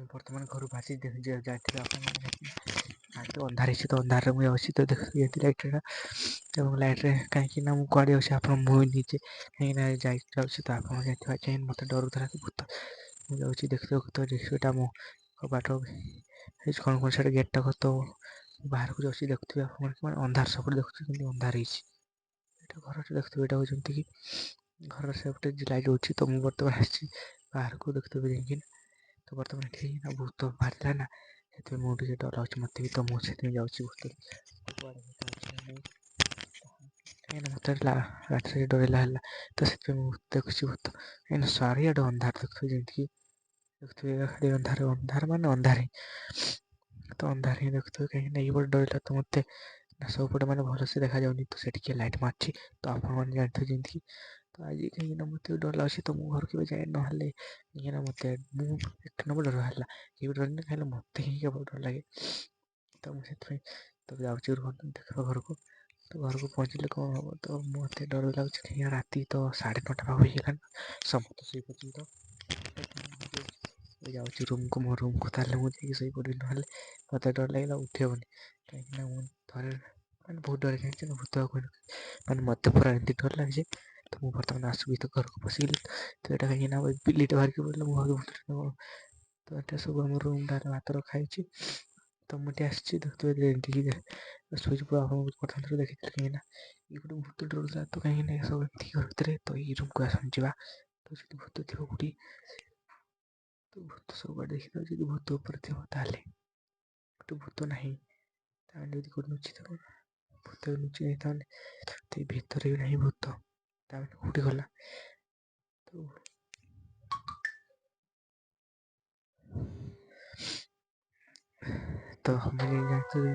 ମୁଁ ବର୍ତ୍ତମାନ ଘରୁ ବାହାରି ଯାଇଥିଲି। ଆପଣମାନେ ତ ଅନ୍ଧାର ହେଇଛି, ତ ଅନ୍ଧାରରେ ମୁଁ ଯାଉଛି। ତ ଦେଖ ଲାଇଟ୍ଟା ଏବଂ ଲାଇଟ୍ରେ, କାହିଁକି ନା ମୁଁ କୁଆଡ଼େ ଯାଉଛି ଆପଣ ମୁଁ ନିଜେ କାହିଁକି ନା ଯାଉଛି। ତ ଆପଣ ଯାଇଥିବା ଯାଇ ମୋତେ ଡରୁଥିଲା କି ଭୂତ। ମୁଁ ଯାଉଛି ଦେଖିବାକୁ, ତ ସେଇଟା ମୁଁ କବାଟ କ'ଣ କ'ଣ ସେଇଟା ଗେଟ୍ଟା ତ ବାହାରକୁ ଯାଉଛି। ଦେଖୁଥିବେ ଆପଣ ମାନେ ଅନ୍ଧାର ସବୁଠି ଦେଖୁଥିବେ, କିନ୍ତୁ ଅନ୍ଧାର ହେଇଛି। ଏଇଟା ଘରଟା ଦେଖୁଥିବେ, ଏଇଟା ଯେମିତିକି ଘରର ସେପଟେ ଲାଇଟ୍ ହେଉଛି। ତ ମୁଁ ବର୍ତ୍ତମାନ ଆସିଛି ବାହାରକୁ, ଦେଖୁଥିବେ ଯାଇକି। ତ ବର୍ତ୍ତମାନ ଏଠି ନା ଭୂତ ବାହାରିଥିଲା ନା, ସେଥିପାଇଁ ମୁଁ ଟିକେ ଡର ଲାଗୁଛି ମୋତେ ବି। ତ ମୁଁ ସେଥିପାଇଁ ଯାଉଛି ଭୂତ କୁଆଡ଼େ ଭୂତ ଅଛି ନା ନାହିଁ, କାହିଁକିନା ମୋତେ ରାତିରେ ଡରିଲା ହେଲା। ତ ସେଥିପାଇଁ ମୁଁ ଦେଖୁଛି ଭୂତ, କାହିଁକିନା ଚାରିଆଡ଼େ ଅନ୍ଧାର ଦେଖୁଥିବେ, ଯେମିତିକି ଦେଖୁଥିବେ ଖାଲି ଅନ୍ଧାର ଅନ୍ଧାର, ମାନେ ଅନ୍ଧାର ହିଁ ତ ଅନ୍ଧାର ହିଁ ଦେଖୁଥିବେ। କାହିଁକିନା ଏଇପଟେ ଡରିଲା ତ ମୋତେ ନା ସବୁପଟେ ମାନେ ଭଲସେ ଦେଖାଯାଉନି। ତ ସେଠି କିଏ ଲାଇଟ୍ ମାରିଛି, ତ ଆପଣମାନେ ଜାଣିଥିବେ ଯେମିତିକି। ତ ଆଜି କାହିଁକିନା ମୋତେ ବି ଡର ଲାଗୁଛି, ତ ମୁଁ ଘରକୁ କେବେ ଯାଏ ନହେଲେ, କାହିଁକିନା ମୋତେ ମୁଁ ଏକ ନମ୍ବର ଡର ହେଲା, କେବେ ଡରେନି, କାହିଁକିନା ମୋତେ ହିଁ କେବଳ ଡର ଲାଗେ। ତ ମୁଁ ସେଥିପାଇଁ ତ ଯାଉଛି ରୁହନ୍ତୁ ଦେଖିବା ଘରକୁ। ତ ଘରକୁ ପହଞ୍ଚିଲେ କ'ଣ ହେବ? ତ ମୋତେ ଡର ଲାଗୁଛି, କାହିଁକିନା ରାତି ତ 9:30 ପାଖ ହେଇଗଲାଣି, ସମସ୍ତେ ଶୋଇପଡ଼ିଛନ୍ତି। ତ ଯାଉଛି ରୁମ୍କୁ, ମୋ ରୁମ୍କୁ ତାହେଲେ ମୁଁ ଯାଇକି ଶୋଇପଡ଼ିବି, ନହେଲେ ମୋତେ ଡର ଲାଗିଲା ଉଠି ହେବନି। କାହିଁକିନା ମୁଁ ଥରେ ମାନେ ବହୁତ ଡରେ ଜାଣିଛି ନା ଭୂତ, ମାନେ ମୋତେ ପୁରା ଏମିତି ଡର ଲାଗେ ଯେ। ତ ମୁଁ ବର୍ତ୍ତମାନ ଆସିବି, ତ ଘରକୁ ପଶିଗଲି। ତ ଏଇଟା କାହିଁକିନା ବିଲେଇଟା ବାହାରିକି ପଡ଼ିଲା, ମୁଁ ଭାବିଲି ଭୂତଟା କ'ଣ। ତ ଏଇଟା ସବୁ ଆମ ରୁମ୍ଟା ଭାତ ରଖା ହେଇଛି। ତ ମୁଁ ଏଠି ଆସିଛି, ଦେଖୁଥିବେ ଏମିତିକି ଶୋଇଛି ପୁରା। ଆପଣଙ୍କୁ ପ୍ରଥମ ଥର ଦେଖିଥିଲି, କାହିଁକିନା ଏଇ ଗୋଟେ ଭୂତ ଡରୁଥିଲା। ତ କାହିଁକିନା ଏସବୁ ଏମିତି ଘର ଭିତରେ, ତ ଏଇ ରୁମ୍କୁ ଆସନ୍ତୁ ଯିବା। ତ ସେଠି ଭୂତ ଥିବ କୋଉଠି? ତ ଭୂତ ସବୁଆଡ଼େ ଦେଖିଥାଉ, ଯଦି ଭୂତ ଉପରେ ଥିବ ତାହେଲେ ଗୋଟେ ଭୂତ ନାହିଁ, ତାହେଲେ ଯଦି କୋଉଠି ଲୁଚିଥିବ ଭୂତ ଲୁଚି ନାହିଁ, ତାହେଲେ ତ ଏଇ ଭିତରେ ବି ନାହିଁ ଭୂତ, ତାମାନେ କୋଉଠି ଗଲା? ତ ତ ଆମେ ଜାଣିଥିବେ।